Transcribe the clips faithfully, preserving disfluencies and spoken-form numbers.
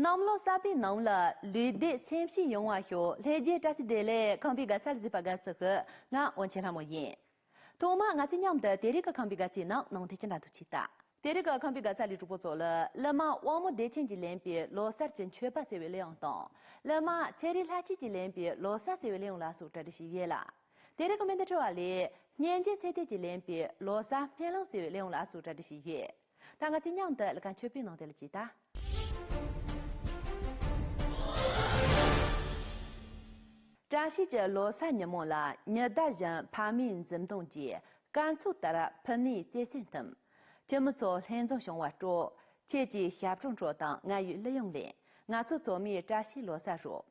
གནམ་ལོ་གསར་པའི་ནང་ལ་ལུས་བདེ་སེམས་ཤེས་ཡོང་བ་ཤོག་ལྷན་རྒྱས་བཀྲ་ཤིས་བདེ་ལེགས། ཁམས་པའི་དགའ་ཚལ་གཟིགས་པ་དགའ་བསུ་ཞུ། ང་དབང་ཆེན་ལྷ་མོ་ཡིན། ཐོག་མར་ང་ཚོས་མཉམ་དུ་དེ་རིང་གི་ཁམས་པའི་དགའ་ཚལ་ནང་ནང་དེ་ཅི་འདྲ་འདུག་ཅིག་ལྟ། དེ་རིང་གི་ཁམས་པའི་དགའ་ཚལ་ལས་གྲོགས་པོ་ཚོ་ལ་གླུ་མ་དབང་མོ་བདེ་ཆེན་གྱིས་ལེན་པའི་ལོ་གསར་གྱི་མཆོད་པ་ཟེར་བའི་གླུ་དབྱངས་དང་། གླུ་མ་ཚེ་རིང་ལྷ་སྐྱིད་ཀྱིས་ལེན་པའི་ལོ་གསར་ཟེར་བའི་གླུ་དབྱངས་ལ་སོགས་གྲ་སྒྲིག་བྱས་ཡོད་ལ། དེ་རིང་གི་མི་འདི་ཁྲི་བ་ལས་སྙན་རྒྱན་ཚེ་བརྟན་གྱིས་ལེན་པའི་ལོ་གསར་སྨོན་ལམ་ཟེར་བའི་གླུ་དབྱངས་ལ་སོགས་གྲ་སྒྲིག་བྱས་ཡོད། ད་ང་ཚོས་མཉམ་དུ་གླུ་ཁ་མཆོད་པའི་ནང་དེ་ལ་ཅིག་ལྟ། བཀྲ་ཤིས་ཀྱི་ལོ་གསར་ཉིན་མོ་ལ་ཉི་ཟླ་བཞིན་ཕ་མའི་འཛུམ་གདོང་གིས། སྐར་ཚོགས་ལྟར་ཕུ་ནུའི་བརྩེ་སེམས་མཐུན། ཁྱིམ་མི་ཚོ་ལྷན་འཛོམས་བྱུང་བ་སྤྲོ། ཁྱེད་ཀྱི་ཞབས་བྲོ་འཕྲོ་དང་ང་ཡི་གླུ་དབྱངས་ལེན། ང་ཚོ་ཚང་མའི་བཀྲ་ཤིས་ལོ་གསར་རོལ།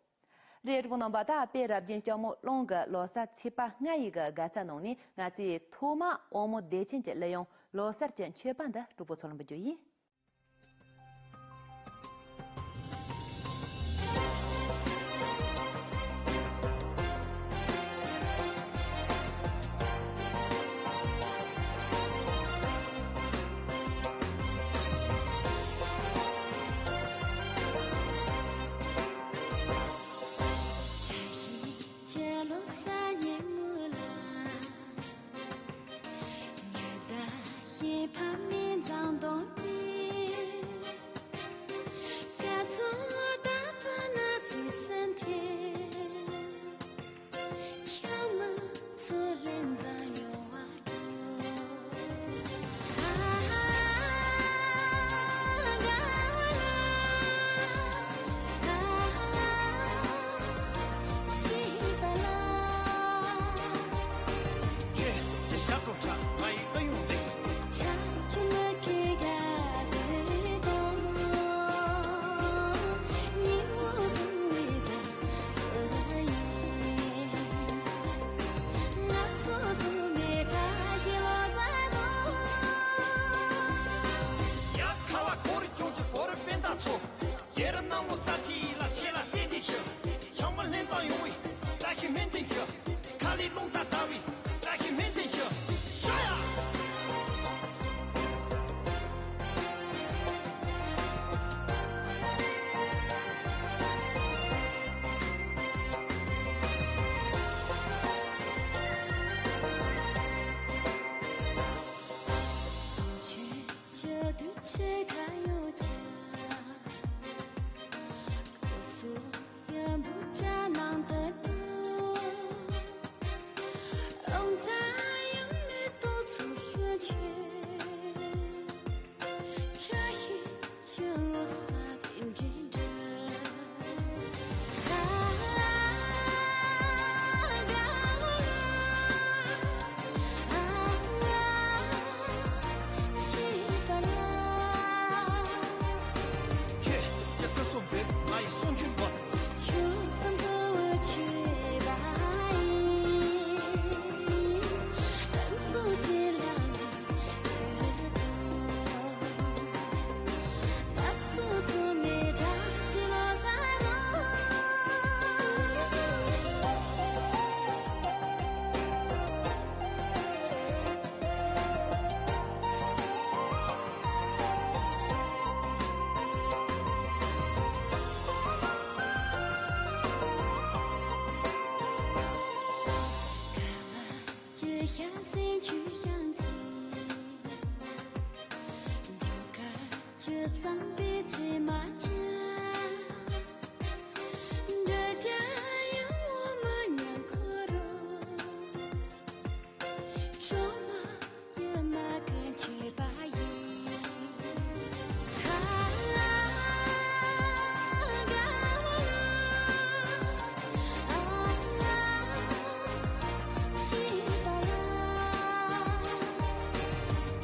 རེད། གྲོགས་པོ་རྣམ་པ། ད་དཔེ་རབ་རྒྱན་ལྕགས་མོ་གླང་གི་ལོ་གསར་ཚེས་པ་ལྔ་ཡི་གི་དགའ་ས་ནང་ནས་ང་ཚོས་ཐོག་མར་དབང་མོ་བདེ་ཆེན་གྱི་གླུ་དབྱངས་ལོ་གསར་གྱི་མཆོད་པ་འདི་གྲོགས་པོ་ཚོར་འབུལ་རྒྱུ་ཡིན། ཡ། ཁ་བ་གོ་རེ་ཅུང་ཅུ་གོ་རེ་པན་ཏ་ཚོ། རྒྱལ་རབས་ནང་མོ་ས་ཆི་ཡི་ལ་ཆེ་ལ་བསྟན་ཏེ་ཤི། ཆང་མ་ལྷན་དང་ཡོང་བའི་བཀྲ་ཤིས་སྨན་ལྡན་ཤི། ཁ་ལི་རླུང་རྟ་དར་བའི་བཀྲ་ཤིས་སྨན་ལྡན་ཤི། ཤོ་ཡ།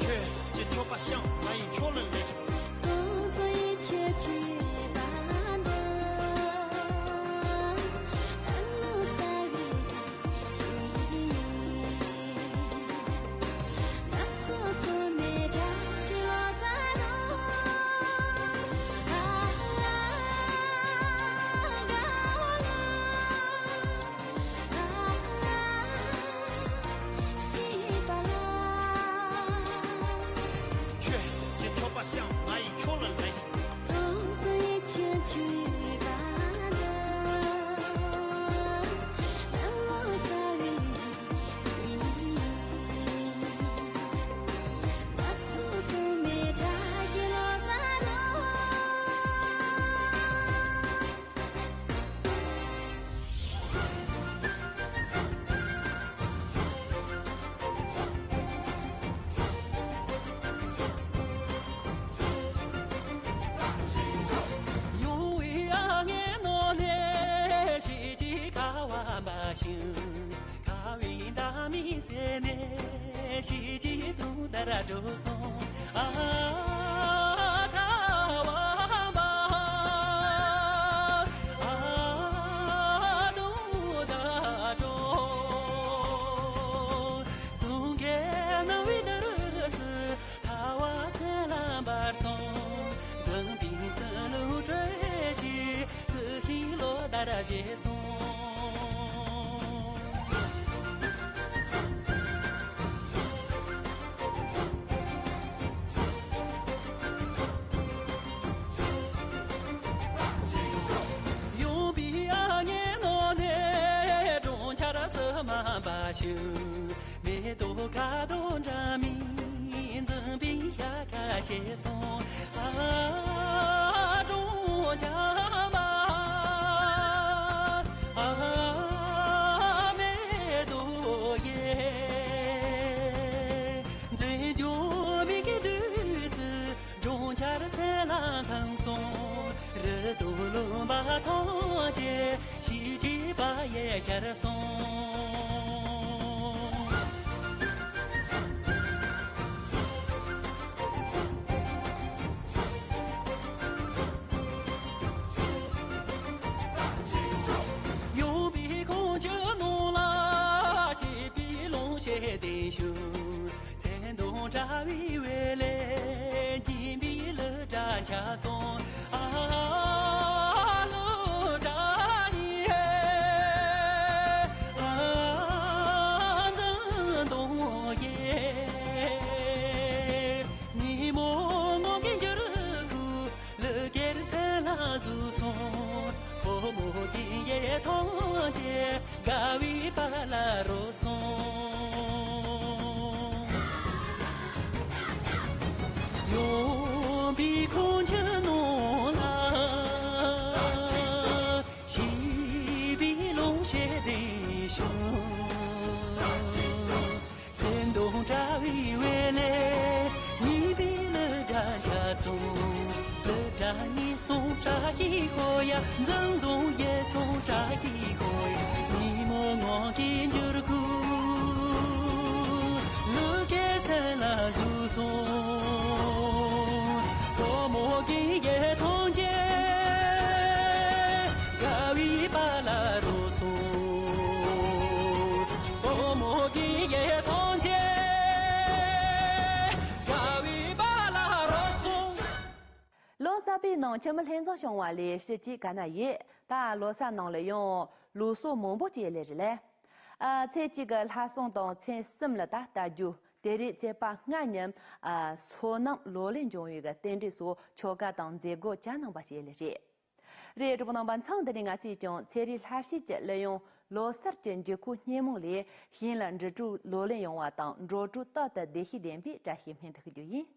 ཁྱོད་ཀྱི་མཆོད་པ་བཤམས། ང་ཡི་མཆོད་གླུ་ལེན། ར་འགྲོ་སོང་། ཨ་ཁ་བ་བ། ཨ་དོ་ད་འགྲོ། གསུང་སྐད་རྣ་བའི་འདིར་སུ། ཁ་བ་སེ་ལ་འབར་སོང་། འཛམ་བུའི་སྲིན་ལུག་དྲོད་ཀྱིས། ཀུ་ཤའི་ལོ་ཟླར་བརྗེས་སོང་། ཡོང་བའི་ཨ་མྱེས་ནང་ནས་གྲོང་ཁྱེར་སུ་མ་འབའ་ཞིག་མེ་ཏོག་ཁ་དོག་འདྲ་མིན་འཛིན་པའི་ཤ་ཁ་ཤེས་སོང་། ཨ་ཨ་གྲོང་ཁྱེར་མ། ཨ་མེ་ཏོག་ཡེ། འཛིན་སྐྱོང་མི་དགེ་བདུད་རྩི། གྲོང་ཁྱེར་སེ་ལ་འཐིམ་སོང་། རི་དྭགས་ལུང་པ་ཐམས་ཅད་ཞི་བྱེད་པ་ཡེ་ཤར་སོང་། ཡོང་བའི་ཁོང་ཁྱི་ནང་ལ་ཞེས་པའི་ལུང་བཤད་ལྡན་ཞིང་། མཚན་དང་བྲལ་བའི་འོད་ལས་སྙན་པའི་གླུ་སྒྲ་འཆར་སོང་། ཨ་གླུ་སྒྲ་ཡིན། ཨ་འཛིན་གདུང་ཡིན། ཉིན་མོ་ངང་གིས་འགྱུར་ཁུག་ཀླུ་གར་སེ་ལ་ཟུག་སོང་། ཕོ་མོ་དགེ་བའི་ཐང་ཆེན་དགའ་བའི་པ་ལ་རོལ་སོང་། ཡོང་བའི་ཁོང་ཁྱི་ནང་ལ་ཞེས་པའི་ལུང་བཤད་ལྡན་ཞིང་། མཚན་དང་བྲལ་བའི་འོད་ལས་སྙན་པའི་གླུ་སྒྲ་འཆར་སོང་། གླུ་སྒྲ་སྙན་སོང་བཀྲ་ཤིས་ཤོག་ཡ། འཛིན་གདུང་ཡལ་སོང་བཀྲ་ཤིས་ཤོག་ཡ། ཉིན་མོ་ངང་གིས་འགྱུར་ཁུག་ཀླུ་གར་སེ་ལ་ཟུག་སོང་། ཕོ་མོ་དགེ་བའི་ཐང་ཆེན་དགའ་བའི་པ་ལ་རོལ་སོང་། ཕོ་མོ་དགེ་བའི་ཐང་ཆེན་དགའ་བའི་པ་ལ་རོལ་སོང་། ལོ་གསར་པའི་ནང་ཁྱིམ་མི་ལྷན་འཛོམས་བྱུང་བ་ལས་ཕྱི་གཅིག་ག་ན་ཡོད། ད་ལོ་གསར་ནང་ལ་ཡང་ལུགས་སྲོལ་མང་པོ་ཅིག་ལས་རེད་ལས། ཨ་ཚེས་གཅིག་གི་ལྷ་སྲུང་དང་ཚེས་གསུམ་ལ་ད་རྟ་རྒྱུག་དེ་རིང་ཚེས་པ་ལྔ་ཉིན་ཨ་སོ་ནམ་ལོ་ལེགས་འབྱུང་བའི་གི་རྟེན་འབྲེལ་སོགས་ཆོ་ག་དང་མཛད་སྒོ་བཅའ་གནང་པ་ཞིག་ལས་རེད། རེད། གྲོགས་པོ་རྣམ་པ་མཚམས་འདི་ནས་ང་ཚོས་ཀྱང་ཚེ་རིང་ལྷ་བྱེད་ཀྱི་གླུ་དབྱངས་ལོ་གསར་གྱི་འགྱུར་ཁུག་སྙན་མོ་ལས་གཞན་ལ་འབྲི་གྲོགས་ལོ་ལེགས་ཡོང་བ་དང་འགྲོ་གྲོགས་རྟག་ཏུ་བདེ་སྐྱིད་ལྡན་པའི་བཀྲ་ཤིས་སྨོན་འདུན་ཞུ་རྒྱུ་ཡིན།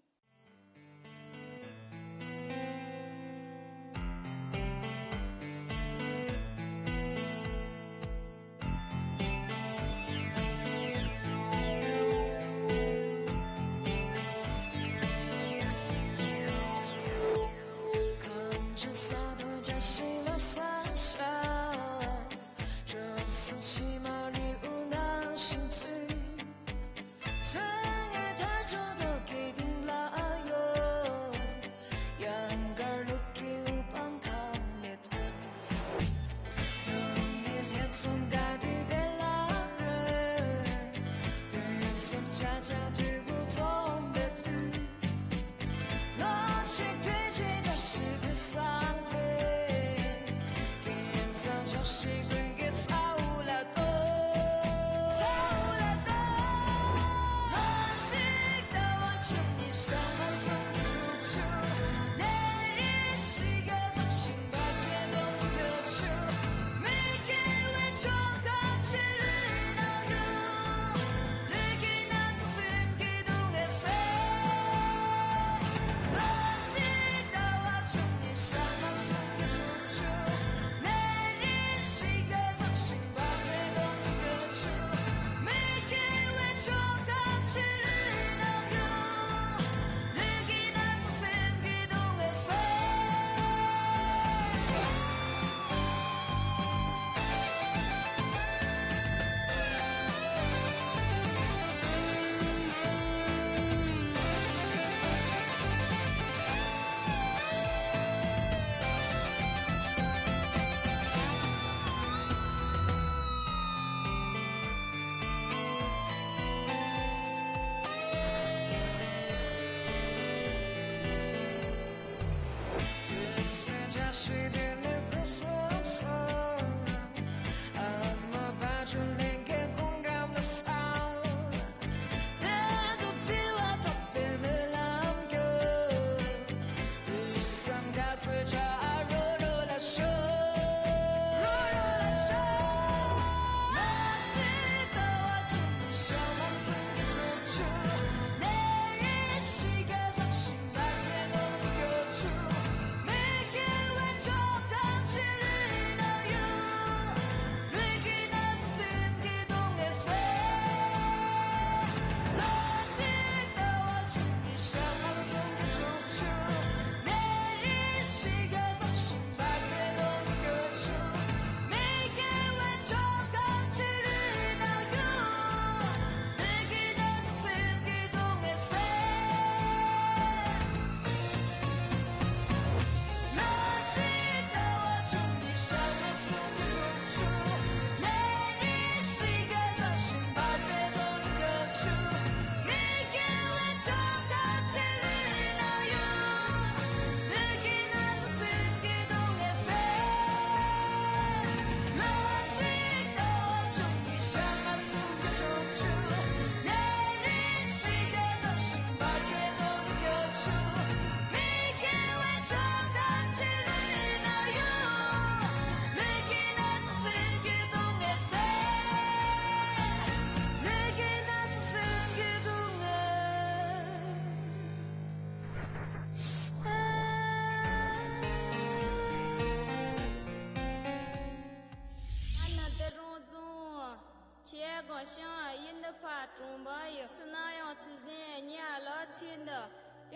ཞིང་ཡིན་ནི་ཕ་གྲོང་པ་ཡི། སུ་ན་ཡང་ཚུལ་བཞིན་ཉ་ལ་ཚིག་འདི།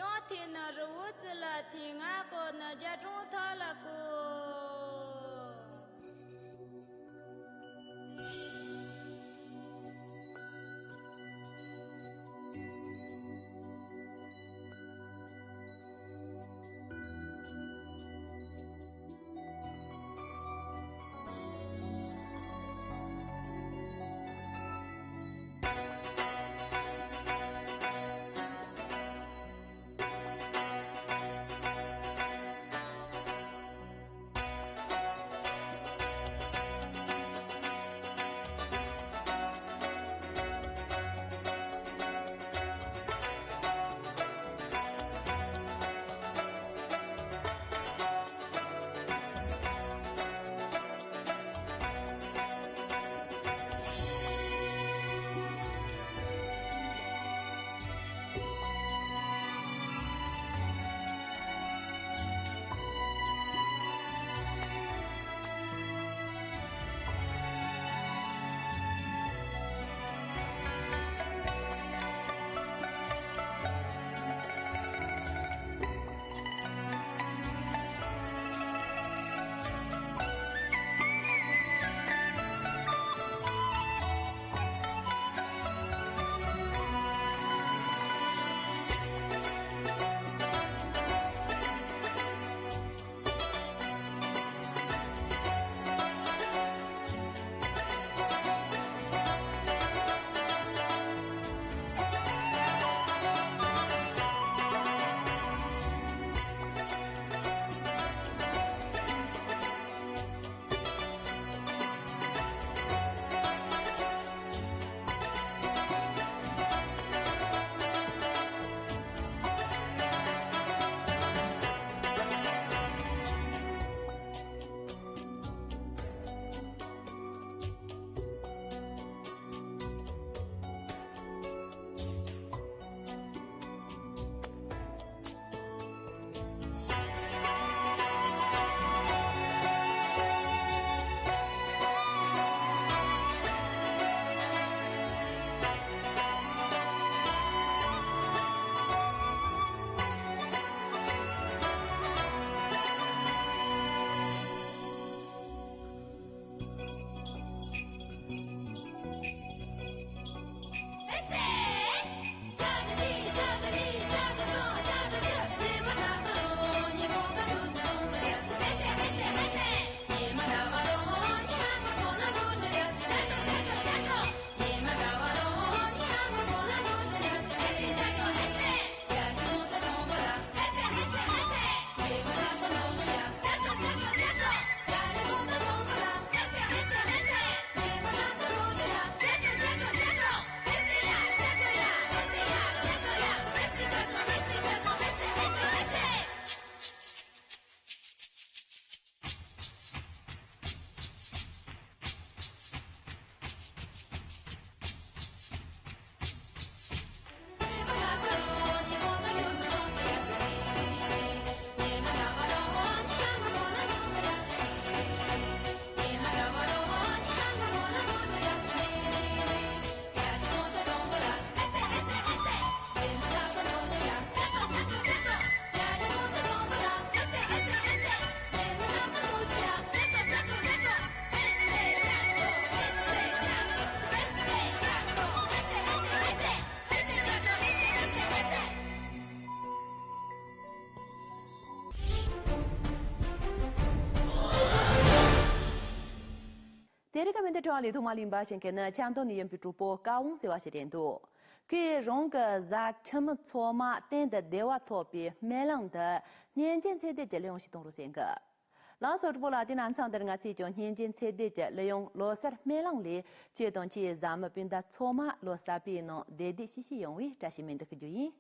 ཡང་ཐོས་ནི་རི་བོ་རྩེ་ལ་ཐོས། ང་གོ་ནི་རྒྱ་གྲོང་ཐག་ལ་གོ། དེ་རིང་གི་མི་འདི་གྲོང་ལས་ཐོག་མ་ལིན་པ་ཞིག་གི་ནི་ཆབ་མདོ་ནས་ཡིན་པའི་གྲོགས་པོ་ཀ་ཝང་ཟེར་བ་ཞིག་རེད་འདུག་ཁོས་རང་གི་བཟའ་ཁྱིམ་མི་ཚང་མ་གཏན་དུ་བདེ་བ་ཐོབ་པའི་སྨོན་ལམ་འདི་སྙིང་རྗེ་ཚེ་འདས་ཀྱི་གླུ་དབྱངས་ཤིག་གཏོང་རོགས་ཟེར་གི། ལགས་སོ་གྲོགས་པོ་ལགས། དེ་ན་མཚམས་འདིར་ང་ཚོས་ཀྱང་སྙིང་རྗེ་ཚེ་འདས་ཀྱི་གླུ་དབྱངས་ལོ་གསར་སྨོན་ལམ་ལས་ཁྱེད་དང་ཁྱེད་བཟའ་མི་སྤུན་ཟླ་ཚང་མ་ལོ་གསར་པའི་ནང་བདེ་བདེ་སྐྱིད་སྐྱིད་ཡོང་བའི་བཀྲ་ཤིས་སྨོན་འདུན་ཞུ་རྒྱུ་ཡིན།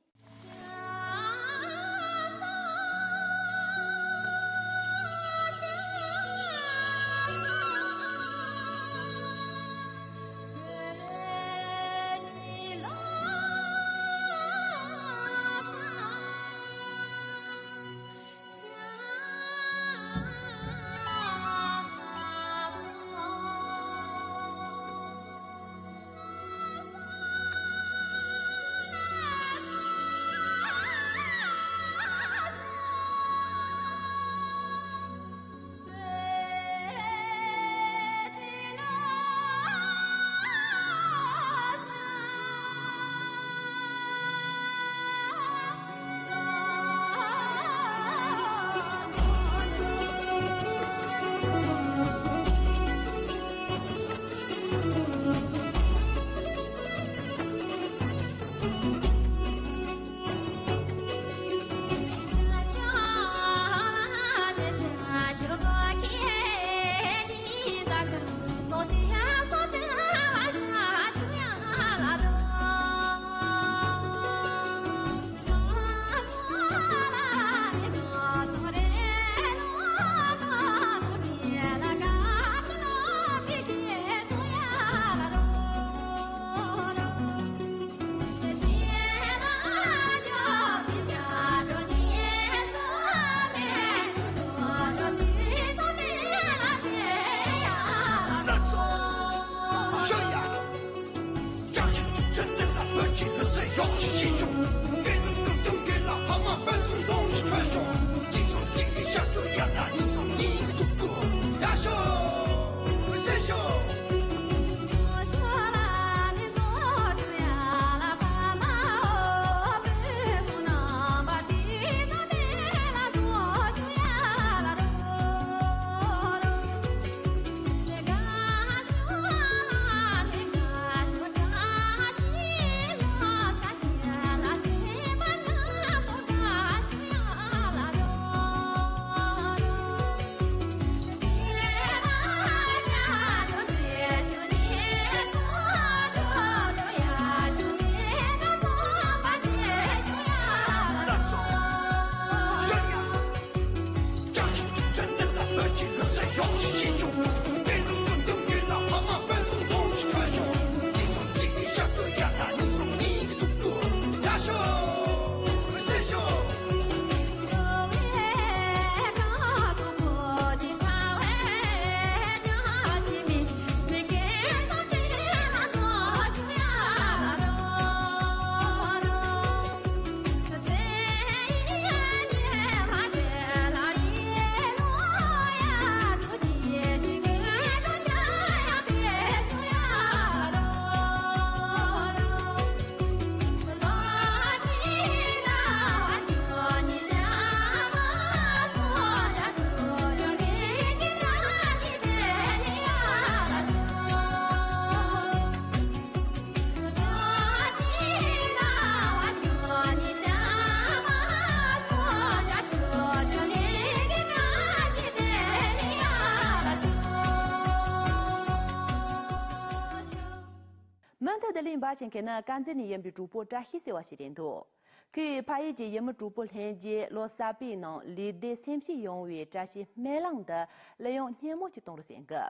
གླིང་འབའ་ཞིང་ཁའི་ནི་དཀར་མཛེས་ནས་ཡིན་པའི་གྲོགས་པོ་བཀྲ་ཤིས་ཟེར་བ་ཞིག་རེད་འདུག་ཁོས་ཕ་ཡུལ་གྱི་ཡུལ་མི་གྲོགས་པོ་ལྷན་རྒྱས་ལོ་གསར་པའི་ནང་ལུས་བདེ་སེམས་སྐྱིད་ཡོང་བའི་བཀྲ་ཤིས་སྨོན་ལམ་འདི་གླུ་དབྱངས་སྙན་མོ་ཅིག་གཏོང་རོགས་ཟེར་གི།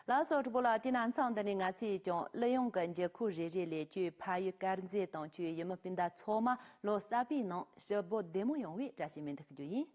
ལགས་སོ་གྲོགས་པོ་ལགས། དེ་ན་མཚམས་འདི་ནས་ང་ཚོས་ཀྱང་གླུ་དབྱངས་ཀྱི་འགྱུར་ཁུག་རེ་རེ་ལས་ཁྱོད་ཕ་ཡུལ་དཀར་མཛེས་དང་ཁྱོད་ཡུལ་མི་སྤུན་ཟླ་ཚང་མ་ལོ་གསར་པའི་ནང་ཞི་བདེ་བདེ་མོ་ཡོང་བའི་བཀྲ་ཤིས་སྨོན་འདུན་ཞུ་རྒྱུ་ཡིན།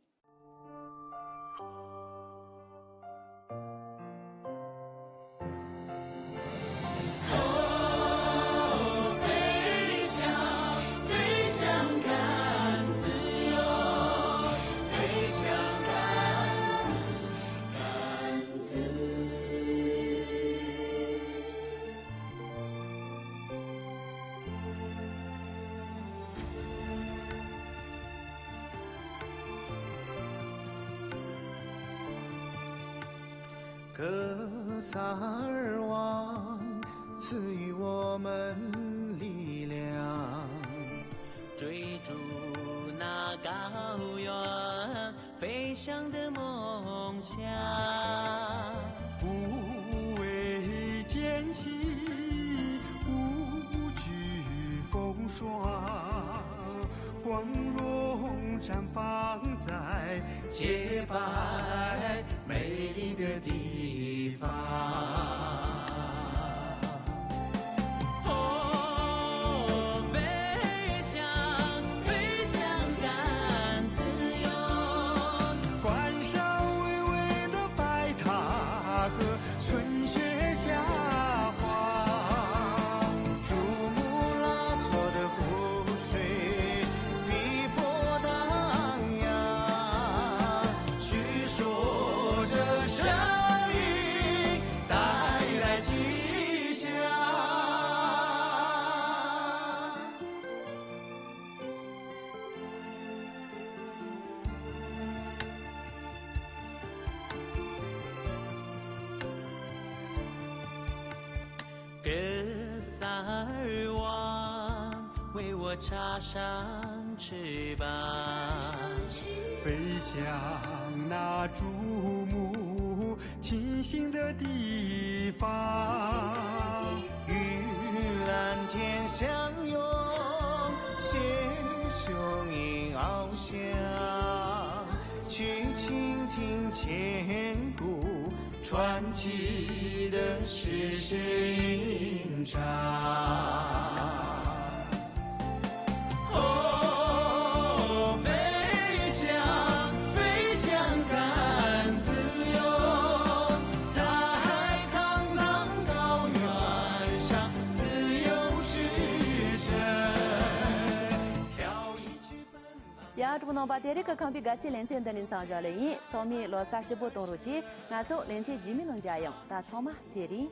格萨尔王赐予我们力量，追逐那高远飞翔的梦想。不畏艰辛，不惧风霜，光荣绽放在洁白美丽的地方。哦，飞翔，飞翔，赶自由。关上微微的白塔和春雪夏花，珠穆朗玛峰的湖水碧波荡漾。据说这声音带来吉祥。 格萨尔王为我插上翅膀，飞向那珠穆清醒的地方。与蓝天相拥，携雄鹰翱翔，去倾听千古 传奇的史诗吟唱。哦，飞翔，飞翔，赶自由，在抗战高原上，自由之声，跳一曲奔 ཡ། གྲོགས་པོ་རྣམ་པ། དེ་རིང་གི་ཁམས་པའི་དགའ་སྐྱིད་ལེ་ཚན་འདི་ནས་མཚམས་བཞག་ལེ་ཡིན། ཚང་མས་ལོ་གསར་ཞིབ་པོ་གཏོང་རོགས་གྱིས། ང་ཚོ་ལེ་ཚན་རྗེས་མའི་ནང་མཇལ་ཡོང་། ད་ཚང་མ་ཚེ་རིང་།